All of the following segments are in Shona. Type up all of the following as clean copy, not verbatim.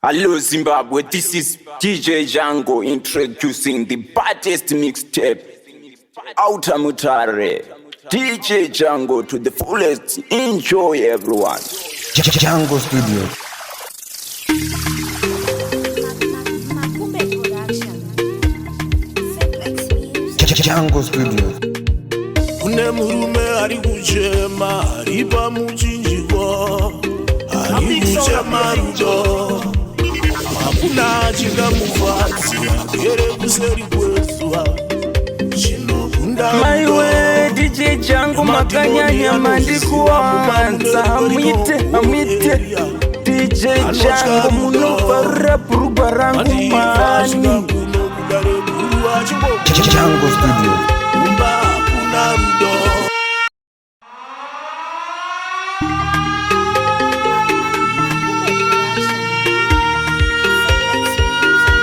Hello Zimbabwe, this is DJ Django introducing the baddest mixtape, Outer Mutare. DJ Django to the fullest. Enjoy everyone. Django Studio. Makumbe Production. Simplex Music. Django Studio. Kune murume ari kuchema ari pamuchinjikwa, ari kuchema rudo. Hakuna chingamufadzi, agere kuseri kwezuva chinokunda. Maiwe, DJ Django, makanyanya, mandikuwanza. Hamuite, hamuite. DJ Django, munofarira bhurugwa rangu mani. Kuno kudare guru Django Studio. achingomba hakuna rudo. Makumbe Production. Simplex Music.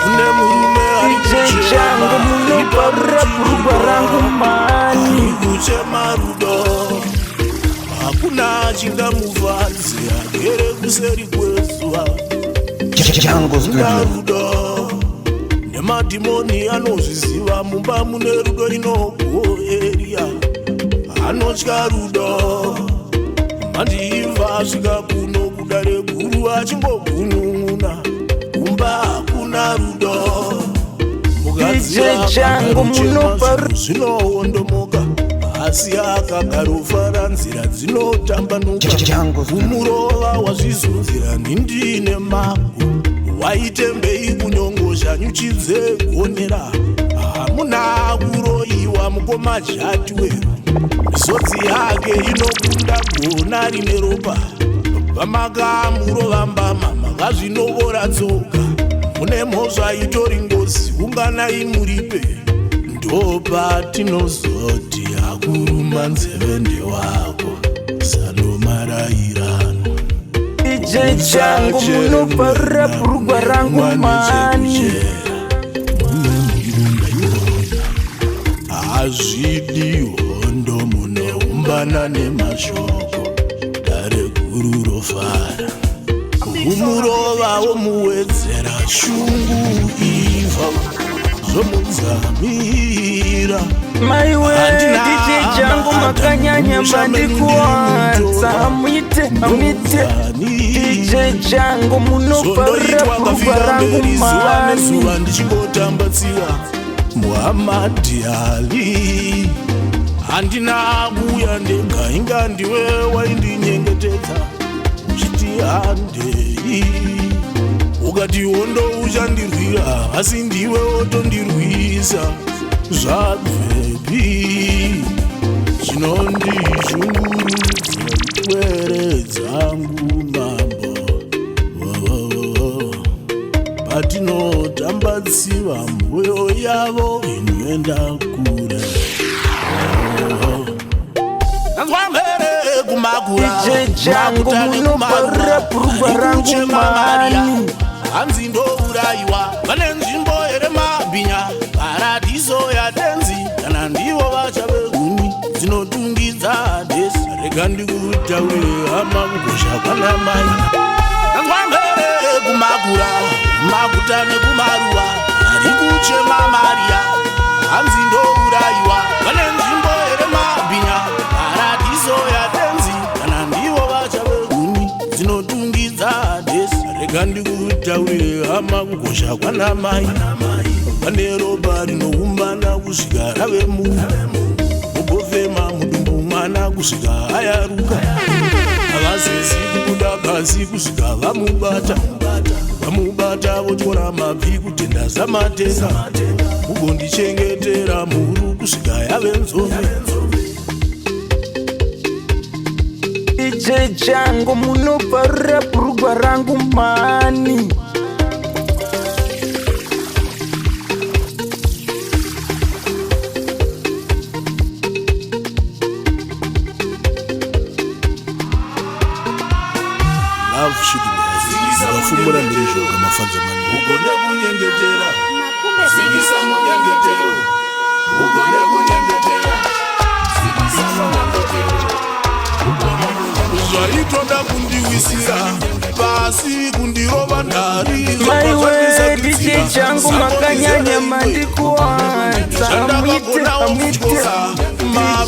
Kune murume ari DJ Django, munofarira bhurugwa rangu mani. Kuchema rudo, hakuna chingamufadzi, agere kuseri kwezuva. Django Studio. Rudo nemadhimoni anozviziva, mumba mune rudo inogoeria anotya rudo. Mandiimva asvika kuno kudare guru achingogunun'una, kumba hakuna rudo. DJ Django, Zvinoondomoka asi akagarofara nzira dzinotambanuka. Django Studio. Kumurova wazvizunzira nhindi mago, waitembei kunyongosha nyuchi dzegonera. Hamuna kuroyiwa, mukoma Jatiwero. Misodzi yake inokunda gona rine ropa. Pamakamurova mbama makazvinovora tsoka. Mune mhosva, itori ngozi, unganai muripe. Ndopatinozoti akuruma nzeve ndewako, sanomarayirano. DJ Django, munofarira bhurugwa rangu mani. Hazvidi hondo, munoumbana nemashoko, dare guru rofara. Umurova womuwedzera shungu, iva zvomudzamira. Maiwe, DJ Django, makanyanya, mandikuwanza. Hamuite, hamuite. DJ Django, munofarira Zvondoitwa bhurugwa kafira rangu mberi zuva mani. nezuva ndichingotamba tsiva Muhammad Ali. Handina kuuya ndega, inga ndiwe waindinyengetedza uchiti handei, ukati hondo uchandirwira, asi ndiwe wotondirwisa. Zvabvepi zvinondishungurudza pwere dzangu, mambo? Oh, patinotamba tsiva mwoyo yavo inoenda kure. Nanzwa mhere kumakura. DJ Django, munofarira bhurugwa rangu mani. Hanzi ndourayiwa. Vane nzvimbo here mabhinya, paradhiso yatenzi? Kana ndivo vachave huni dzinotungidza dhesi. Rega ndikutaurire hama, kukosha kwana mai. Nanzwa mhere kumakura, maguta nekumaruwa, ari kuchema Mariya, hanzi ndourayiwa. Vane nzvimbo here mabhinya, paradhiso yatenzi? Kana ndivo vachave huni dzinotungidza dhesi. Rega ndikutaurire hama, kukosha kwana mai. Vane ropa rinoumbana kusvika rave muvhu, mugofema mudumbu mwana kusvika ayaruka. Havazezi kubuda pasi kusvika vamubata. Vamubata votyora mabvi kutenda zamatenga, mugondichengetera mhuru kusvika yave nzove. DJ Django, munofarira bhurugwa rangu mani. Love shouldn't hurt. Mukafumura mhirizhonga mafadza mani. Ugone kunyengetera. Makumbe Zikisa munyengetero, ugone kunyengetera. Zikisa munyengetero, ugone kunyengetera. Zvaitoda kundiwisira pasi, kundirova ndari. Maiwe, DJ Jango, makanyanya, mandikuwadza. Muite, muite.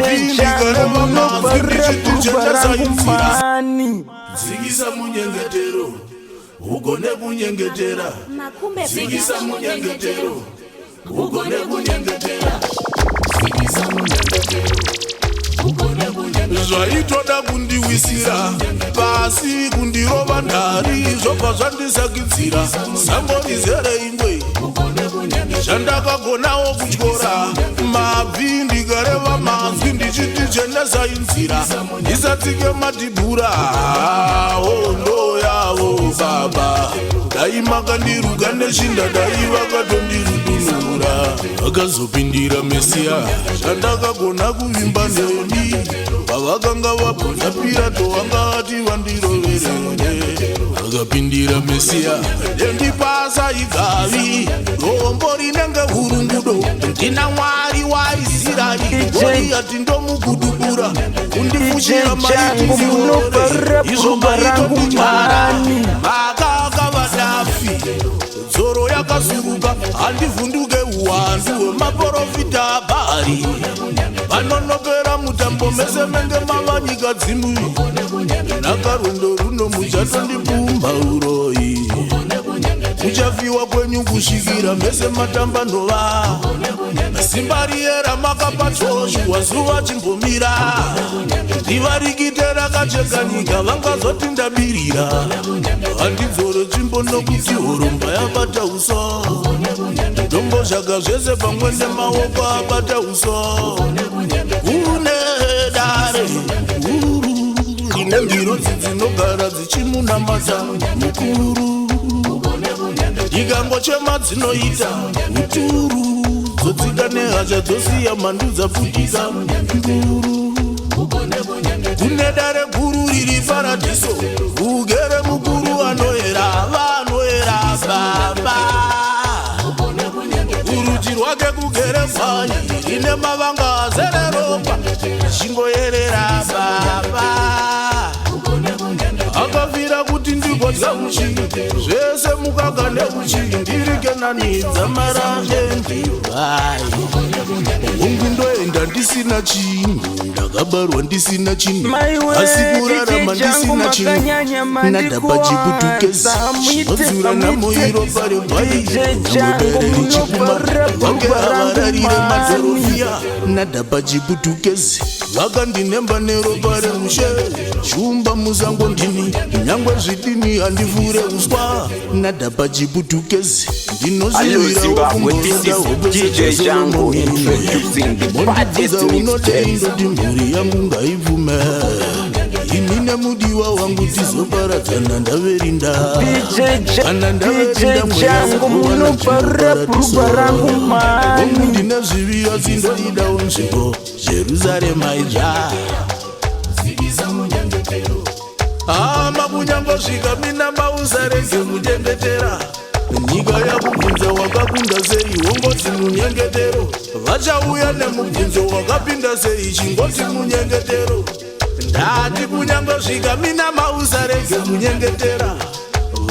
DJ Jango, munobvarura bhurugwa rangu mani. Dzikisa munyengetero, ugone kunyengetera. Makumbe Dzikisa Production. munyengetero, ugone kunyengetera. Zvaitoda kundiwisira pasi, kundirova ndari, zvobva zvandisakidzira. Sango rizere ingwe. Zvandakagonawo kutyora mabvi, ndikareva mazwi ndichiti chenesa inzira, ndisatsike madhibhura. Hondo yavo baba, dai makandiruka neshinda, dai vakatondirudunura. Vakazopindira Mesiya. Zvandakagona kuvimba nemi, pavakanga vabvunza Pirato, vanga ati vandiroverere, akapindira Mesiya. Ndendipasa igavi, rombo rinenge hurungudo. Ndina Mwari waIsiraeri, Goriyati ndomugudubura kundifushira. DJ Jango, munobvarura Izvo bhurugwa rangu maitotityara mani. Makakavadafi dzoro yakasuruka, handivhunduke uwandu hwemaprofita abhari vanonopera mutambo. Mese menge mava nyika dzimu nakarwendo runo, muchatondipumba uroi, muchafiwa kwenyu kusvikira mese matamba ndova. Simba riye ramakapa Joshua, zuva chimbomira, rivarikite rakacheka nyika, vangazoti ndabirira. Handidzore tsvimbo nokuti horomba yabata uso, ndombozvaka zvese pamwe nemaoko abata uso. Kune dare guru rine ngirozi dzinogara dzichimunamata mukuru. Ikangochema dzinoita uturu, dzodzika nehasha, dzosiya mhandu dzapfutika nduru. Kune dare guru riri paradhiso, ugere mukuru anoera, vanoera baba. Kurudyi rwake kugere gwai rine mavanga azere ropa, chingoyerera baba. Akafira kuti ndigodya uchi, zvese mukaka neuchi. Ndiri Kenani dzamarangendivai. Hongu, ndoenda ndisina chinhu, ndakabarwa ndisina chinhu, Maiwe, asi kurarama DJ Jango, ndisina chinhu. makanyanya, Nadhapachiputukezi mandikuwadza. Muite, chinodzura muite. namoiro pare. DJ Jango, munobvarura Vange bhurugwa rangu havararire mani. madhorofiya. Nadhapachiputukezi vakandinemba neropa reushe. Shumba musango ndini, nyangwe zvidini handivhure uswa. Nadhapachiputukezi. Hello Zimbabwe, this is DJ Django introducing the baddest mixtape. Ndoti mhuri yangu ngaibvume, ini nemudiwa wangu tizoparadzana ndaverinda. DJ Kana DJ ndaverinda mweya Jango, wangu munobvarura bhurugwa rangu mani. Hongu, ndine zvivi, asi ndoidawo nzvimbo Jerusarema idzva. Hama, kunyangosvika minamba, usarege kunyengetera. Nyika yakubvunza wakakunda sei, wongoti munyengetero. Vachauya nemubvunzo wakapinda sei, chingoti munyengetero. Ndati kunyangosvika minama, usarege kunyengetera.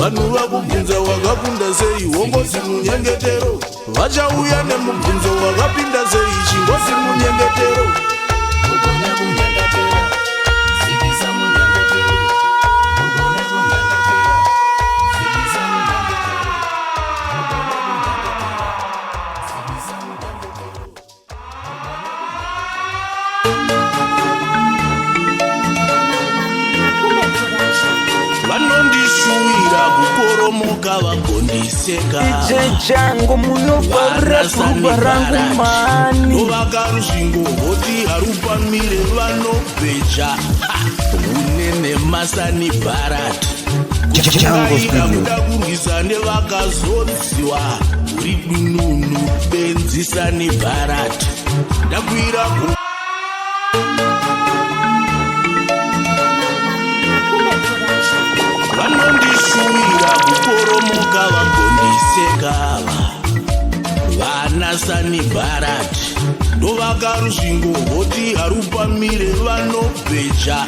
Vanhu vakubvunza wakakunda sei, wongoti munyengetero. Vachauya nemubvunzo wakapinda sei, chingoti munyengetero. Makumbe Production. Vanondishuwira kukoromoka vagondiseka. DJ Jango, munobvarura bhurugwa rangu mani. Novaka rusvingo voti harupamire, vanobheja unene masani bharati. Django Studio. Kuda kurwisa nevakazodziwa, uri dununu benzisani bharati. Ndakwira Makumbe Production. Vanondishuwira kukoromoka vagondisekava vana sani bharati. Ndovaka rusvingo voti harupamire, vanobheja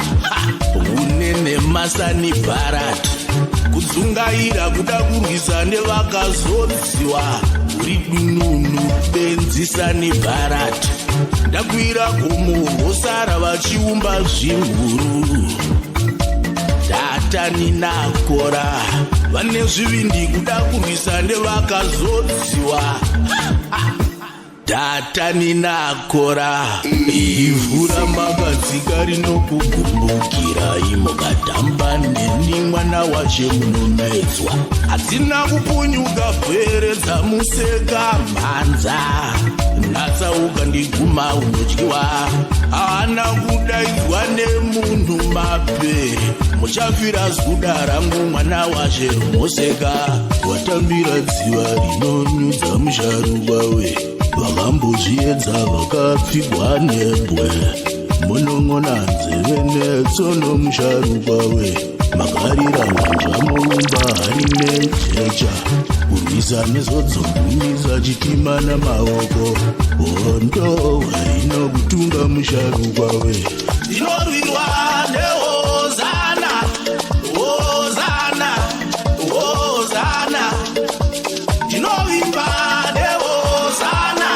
unene. Nenhema Sanibharati, kudzungaira kuda kurwisa nevakazodziwa, uri dununu benzi Sanibharati. Ndakwira gomo, vosara vachiumba zvimhuru. Dhatani naKora vane zvivindi kuda kurwisa nevakazodziwa. Dhatani naKora, ivhu ramakatsika rinokugumbukirai, mukatamba neni mwana wache munomedzwa. Hadzina kupunyuka pwere dzamuseka mhanza, natsauka ndiguma unodyiwa. Haana kudaidzwa nemunhu mapere, muchafira zuda rangu mwana washe moseka. Watambira dziva rinonyudza musharukwa we, vakambozviedza vakapfigwa nebwe. Munon'ona nzeve netsono musharukwa we, makarira manja moumba hari nejecha. Kurwisa nezodzo kumisa chitima namaoko, hondo inokutunga musharukwa we. Inorwirwa nehozana, hozana, hozana. Ndinovimba nehozana,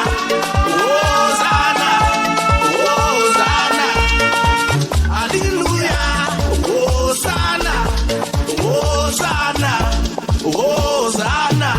hozana, hozana. Haleluya, hozana, hozana, hozana.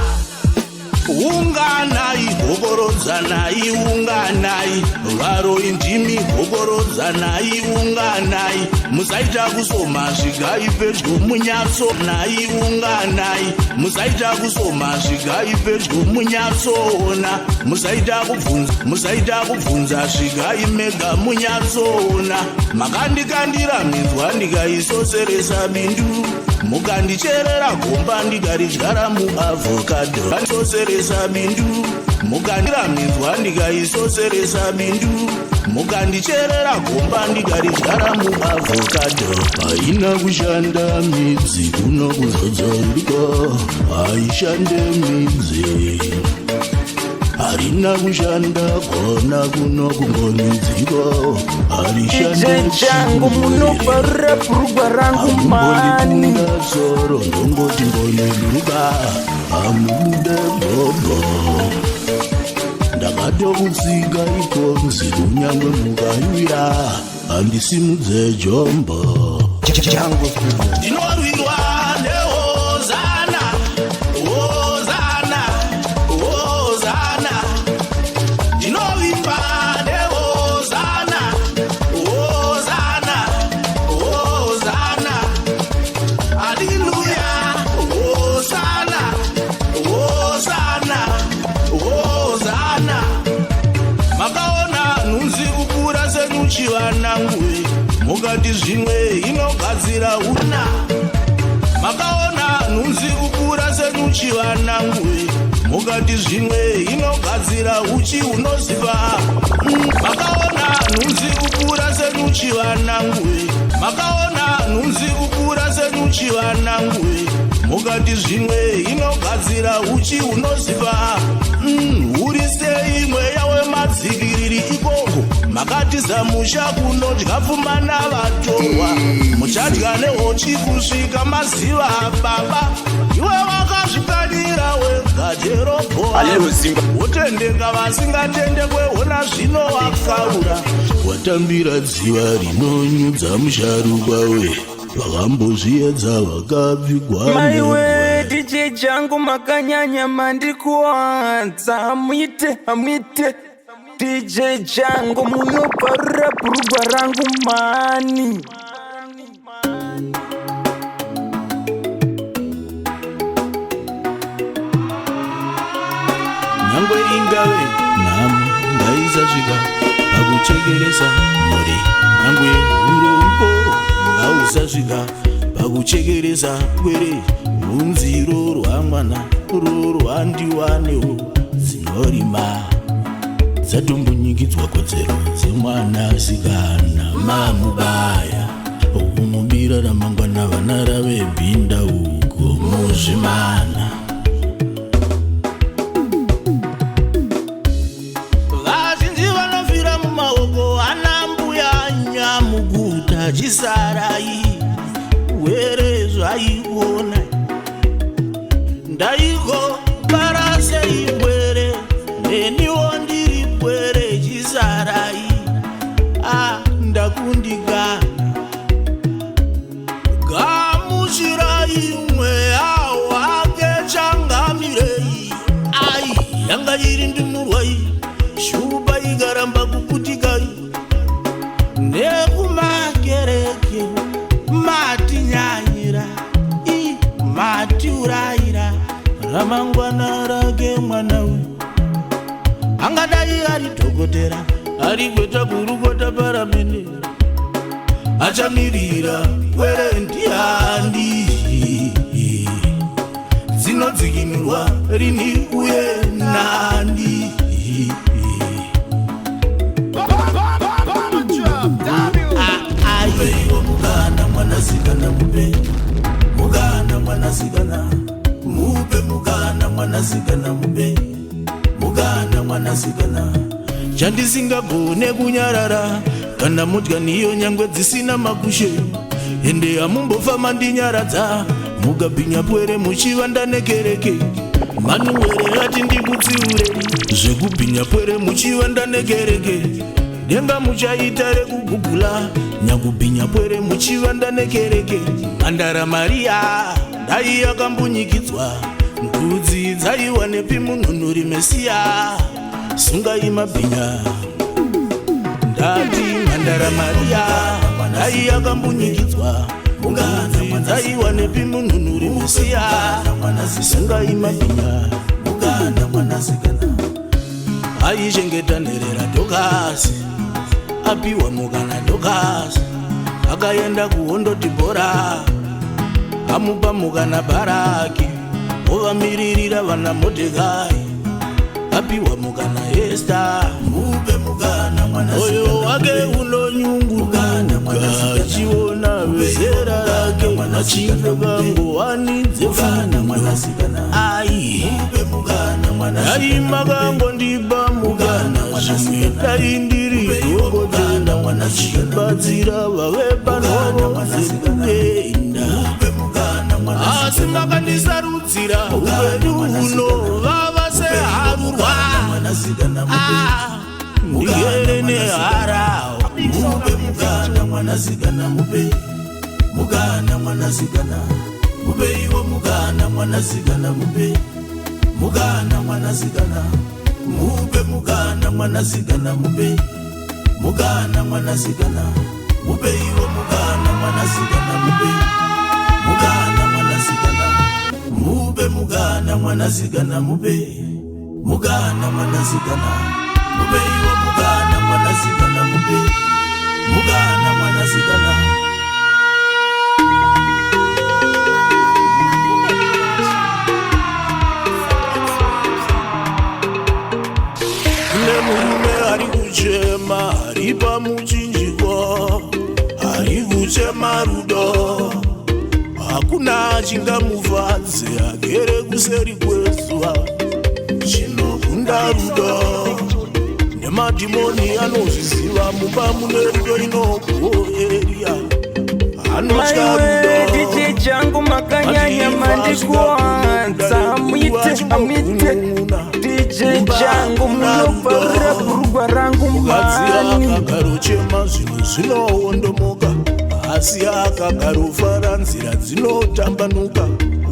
Unganai, gokorodzanai, unganai varoi ndimi, gokorodzanai, unganai. Musaita kusoma, svikai pedyo munyatsonai. Unganai, musaita kusoma, svikai pedyo munyatsoona. Musaita kubvunza, musaita kubvunza, svikai mega munyatsoona. Makandikandira minzwa ndikaisoseresa bindu, mukandicherera gomba ndikaridyara muavhokadho. Soseresa bindu, mukandira minzwa ndikaisoseresa bindu, mukandicherera gomba ndikaridyara muavhokadho. Haina kushanda midzi kuno kuzodzoriko, haishande midzi. Harina kushanda kona kuno kungonidziko, harishande. DJ Django, munobvarura bhurugwa rangu mani. Hamumbondikunda soro, ndongoti mboniduka, hamubude bhobho. Ndakatokutsika ikonzi, kunyangwe mukayuya handisimudze jombo. Django Studio. Ndinorwirwa nehozana, hozana, hozana. Ndinovimba nehozana, hozana, hozana. Haleluya, hozana, hozana, hozana. Makaona nhunzi kukura senyuchi vanangu, mukati zvimwe inogadzira una. Makaona nhunzi kukura senyuchi vanangu, mukati zvimwe inogadzira uchi hunoziva. Makaona nhunzi kukura senyuchi vanangu, makaona nhunzi kukura senyuchi vanangu, mukati zvimwe inogadzira uchi hunoziva. Uri sei mweya wemadzikiriri ikoko? Makatiza musha kunodya pfuma navatorwa, muchadya nehochi kusvika maziva baba. Iwe wakazvikanira wega Jerobhoa, Allo, Zimba. wotendeka vasingatendekwe, zvino wakaura. Watambira dziva rinonyudza musharukwa we, vakambozviedza vakapfigwa. Maiwe, DJ Django, makanyanya, mandikuwadza. Hamuite, hamuite. DJ Django, munobvarura bhurugwa rangu mani. Nyangwe ingave nhamo, ngaisasvika pakuchekeresa mhuri. Nyangwe urombo ngausasvika pakuchekeresa pwere. Runziro rwamwana rorwandiwanewo dzinorima, dzatombunyikidzwa kodzero dzemwanasikana. Mamubaya unobira ramangwana, vana rave bhinda uko muzvimana. Vazhinji vanofira mumaoko ana mbuya nyamukuta. Chisarai. Hwere zvaigona ndaigobara sei pwere, neniwo ndiri pwere chisarai. A ndakundikana. Gamuchirai mweya wake changamirei. Ai, yanga iri ndimurwai, shuba ikaramba kuputikai. Nekumakereke matinyanyira, i matiurayira ramangwana rake mwana uyu. Angadai ari dhokotera, ari gweta gurukota paramende, achamirira pwere ndiani? Dzinodzikinurwa rini uye nani? Mupeiwo mukana mwanasikana, mupe mukana mwanasikana, mupe mukana mwanasikana, mupe mukana mwanasikana. Chandisingagone kunyarara kana mudya niyo nyangwe dzisina makushe, ende hamumbofa mandinyaradza mukabhinya pwere muchivanda nekereke. Manuwere ati ndikutsiure zvekubhinya pwere muchivanda nekereke. Denga muchaita rekugugula nyakubhinya pwere muchivanda nekereke. Mhandara Mariya dai yakambunyikidzwa, ndudzi dzaiwa nepi munhunuri Mesiya? Sungai mabhinya. Ndati mhandara Mariya dai yakambunyikidzwa, ndudzi dzaiwa nepi munhunuri Mesiya? Sungai mabhinya. Aichengeta nherera Dhokasi, apiwa mukana Dhokasi, akaenda kuhondo. Dhibhora amupa mukana Bharaki, ovamiririra vana Modhekai. Apiwa mukana Esta, mupe mukana. Moyo wake unonyunguduka achiona vezera rake vachipfeka ngowani dzefundo. Ai, dai makangondipa mukana, zvimwe dai ndiri dhokotera, chibatsira vave panhoro dzekuenda, asi makandisarudzira upenyu huno vava seharurwa. Ah, ndigere neharahwa. Mupe mukana mwanasikana, mupe mukana mwanasikana, mupeiwo mukana mwanasikana, mupe mukana mwanasikana, mupe mukana mwanasikana, mupe mukana mwanasikana, mupeiwo mukana mwanasikana, mupe mukana mwanasikana, mupe mukana mwanasikana, mupe mukana mwanasikana, mupeiwo mukana mwanasikana, mupe mukana mwanasikana. Makumbe Production. Nemurume ari kuchema ari pamuchinjiko, ari kuchema rudo, hakuna chingamufadze agere kuseri kwezuva. Chinokunda rudo nemadhimoni anozviziva. Mumba mune rudo inogoeria anotya Maiwe rudo. DJ Jango, makanyanya, mandikuwanza. Amuite, amuite DJ Jango, munoparira bhurugwa rangu Mukadzi mani. akagarochema zvinhu zvinoondomoka, asi akagarofara nzira dzinotambanuka.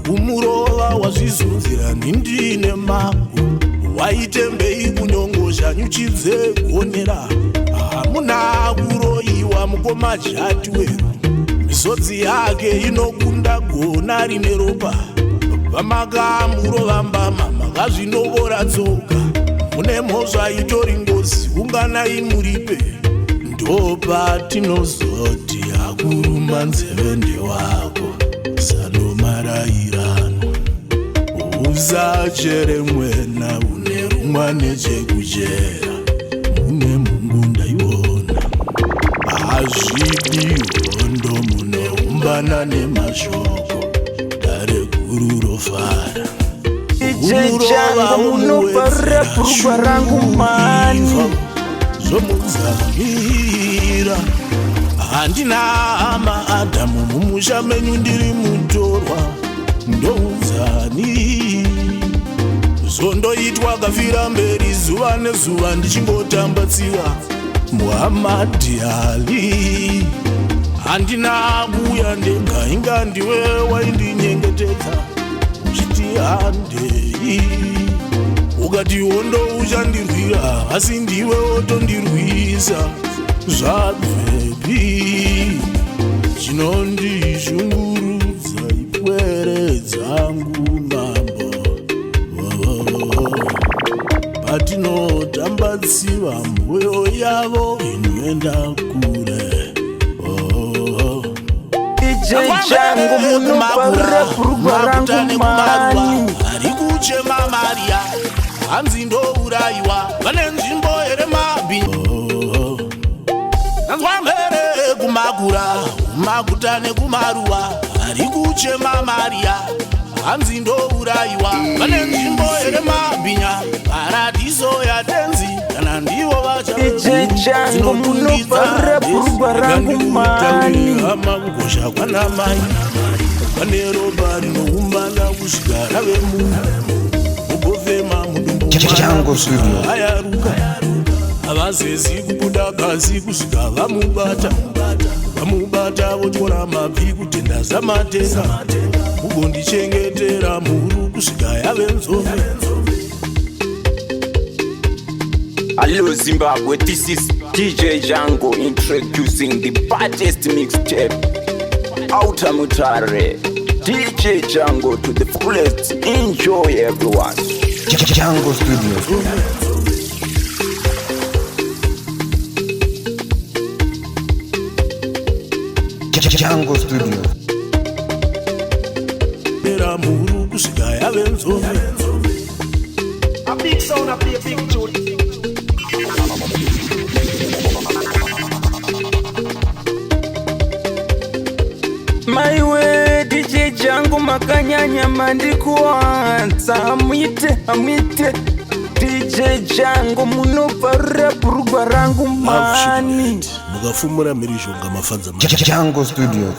Kumurova wazvizunzira nhindi mako, waitembei kunyongosha nyuchi dzegonera? Hamuna kuroyiwa mukoma Jati weru. Misodzi yake inokunda gona rine ropa. Pamakamurova mbama makazvinovora tsoka. Mune mhosva, itori ngozi, unganai muripe. Ndopatinozoti akuruma nzeve ndewako. Sanomarayirano usachere mwena une rumwa nechekuchera mune mungu ndaiona. Hazvidi hondo, munoumbana nemashoko, dare guru rofara. DJ Jango, munoparira bhurugwa rangu mani. Zvomudzamira handina hama Adhamu. Mumusha menyu ndiri mutorwa, ndoudzani Zondoitwa kafira mberi zuva nezuva ndichingotamba tsiva Muhammad Ali. Handina kuuya ndega, inga ndiwe waindinyengetedza uchiti handei, ukati hondo uchandirwira, asi ndiwe wotondirwisa. Zvabvepi? Chinondishungurudza ipwere dzangu, mambo. Patinotamba tsiva, mwoyo yavo inoenda kure. Oh. DJ Django, munopa bhurugwa rangu mani. Ari kuchema Maria, hanzi ndourayiwa. Vane nzvimbo here mabhi? Nanzwa mhere kumakura, kumaguta nekumaruwa. Ari kuchema Maria, hanzi ndourayiwa. Vane nzvimbo here mabhinya? Paradhiso yatenzi kana ndivo. DJ Django, munopa bhurugwa rangu mani. Hama, kukosha kwanamai pane ropa rinoumbana kusvika rave munhu, ugofema mudumbu. Django Studio. Ayaruka, havazezi kubuda kasi kusvika vamubata. Vamubata, votyora mabvi kutenda zamatenga, mugondichengetera mhuru kusvika yave nzove. Hello Zimbabwe, this is DJ Django introducing the baddest mixtape. Outer Mutare, DJ Django to the fullest. Enjoy, everyone. Django Studio. Django Studio. Era mhuru kusvika yave nzove. A big sound, a play a big tune. Maiwe, DJ Django, makanyanya, mandikuwanza. Hamuite, hamuite. DJ Django, munopa bhurugwa rangu mani. Mukafumura mhirizhonga mafanza. Django Studio.